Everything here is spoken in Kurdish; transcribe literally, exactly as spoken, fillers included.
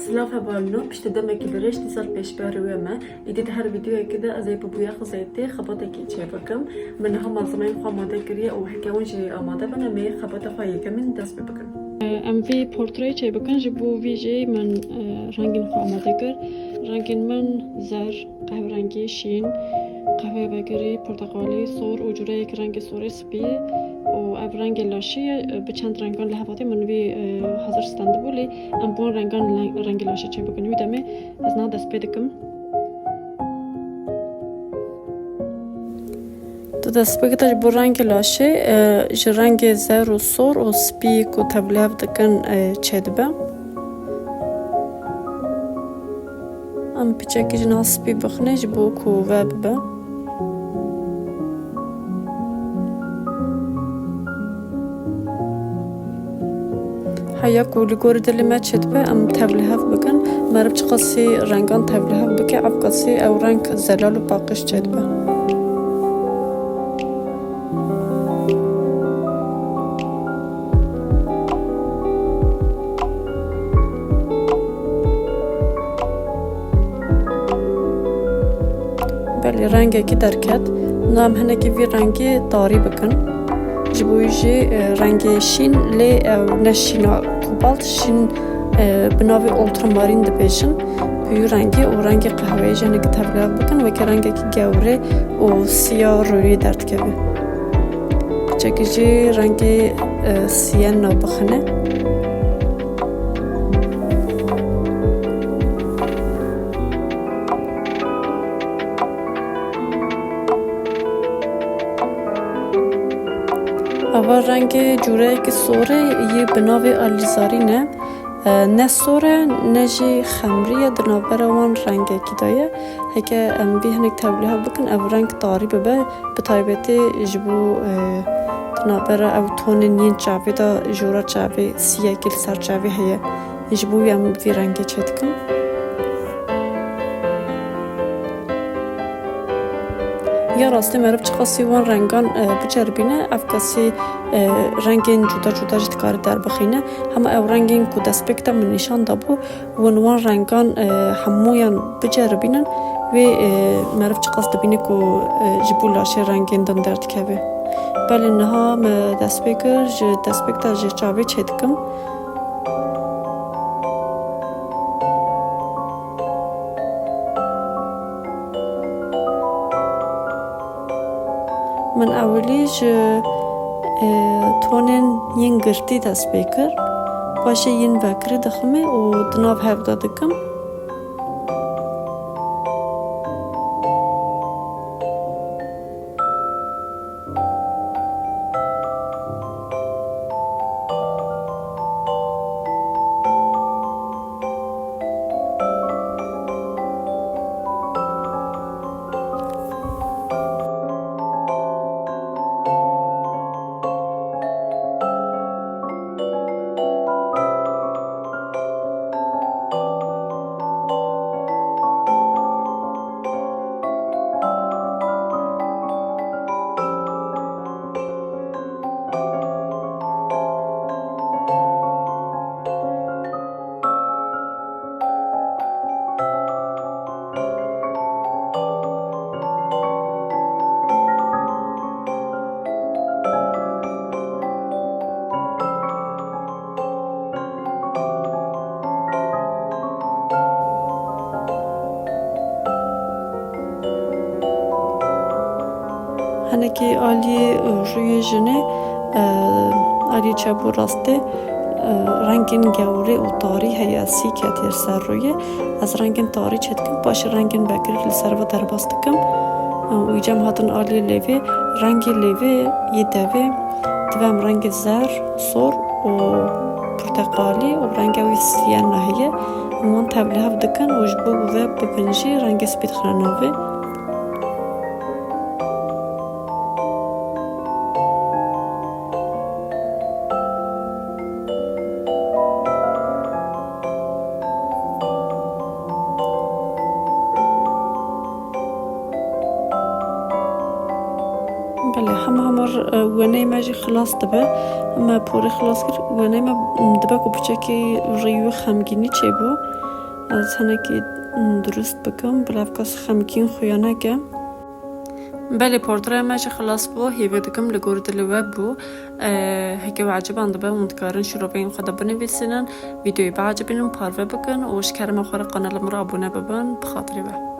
Silav hevalino, piştî demekî dirêj dîsa li pêşberî we me. Îdî di her vîdeoyekê de ez ê bi bûya xizeytê xebatekî çêbikim. Min niha malzemeyên xwe amade kiriye û heke hûn jî amade bin, em ê xebata xwe yekemîn dest pê bikin. Em vî portreyê çêbikin, ji bo vî jî min, e, rengên xwe amade kir. Rengên min zer, qehwerengî, şîn, qehwevegirî, porteqalî, sor û cureyek rengê sorê, spî û ev rengê laşê ye. Bi çend rengan li hev hatî, min vî, e, hazir standibû, lê em bi wan rengan le-, rengê laşê çêbikin. Wî demê ez niha dest pê dikim. Tu dest pê kite ji bo rengê laşê, e, ji rengê zer û sor û spî ku tevlihev dikin, e, çêdibe. Em piçekî ji nav spî bixine ji bo ku vebibe. Heya ku li gorî dilê me çêdibe, em tevlihev bikin. Meriv çiqasî rengan tevlihev bike, evqasî ew reng zelal û paqij çêdibe. Belê, rengekî derket. Niha em hinekî vî rengî tarî bikin. Ji bo wî jî, e, rengê şîn, lê ew ne şîna kobalt, şîn, e, bi navê ultramarîn dibêjin. Bi wî rengî û rengê qehweyê jî hinekî tevlihev bikin, weke rengekî gewrê û siya rûyê derdikeve. Piçekî jî rengê, e, siyenna bixine. Ava rengê cûreyekî sor e, yê bi navê alizarî ne. E, ne sor e, ne jî xemrî ye, di navbera wan rengekî de ye. Heke em vî hinek tevlihev bikin, ev reng tarî bibe. Bi taybetî ji bo, e, di navbera ew tonên yên çavê de jora çavê siyekî li ser çavê heye. Ji bo wî em vî rengê çêdikin. Ya rastî meriv çiqasî wan rengan, e, biceribîne, ev kesî, e, rengên cuda cuda jî dikare derbixîne. Hema ew rengên ku destpêk de min nîşan dabû, Hûn wan rengan, e, hemûyan biceribînin, wê, e, meriv çiqas dibîne ku, e, ji bo laşê rengên din derdikeve. Belê niha me dest pê kir, ji destpêk de ji çavê çêdikim. Min ewilî ji, e, tonên yên girtî dest pê kir. Paşê yên vekirî diximê û di nav hev de dikim. Hinekî aliyê rûyê jinê, e, aliyê çep û rastê, e, rengên gewrê û tarî heye, sî ketiye li ser rûyê. Ez rengên tarî çêdikim, paşê rengên vekirî li ser ve derbas dikim. E, û îca em hatin aliyê lêvê, rengê lêvê yê devê, divê em rengê zer, sor û porteqalî û renga wî siyena heye. Em wan tevlihev dikin û ji bo ku ve bibin jî rengê spî dixine navê. Belê, hema hema Weneyê me jî xilas dibe. Me porê xilas kir. Weneyê me dibe ku piçekî rî wî xemgînî çêbû. Ez hinekî durust bikim, bila ev kes xemgîn xuya neke. Belê, portreya me jî xilas bû. Hêvî dikim li gor dilê we bû. Heke we eciban dibe, hûn dikarin şîroveyên xwe de binivîsînin, vîdeoyê biecibînin, parve bikin û ji kerema xwe re qanala min re abone bibin, bi xatirê we.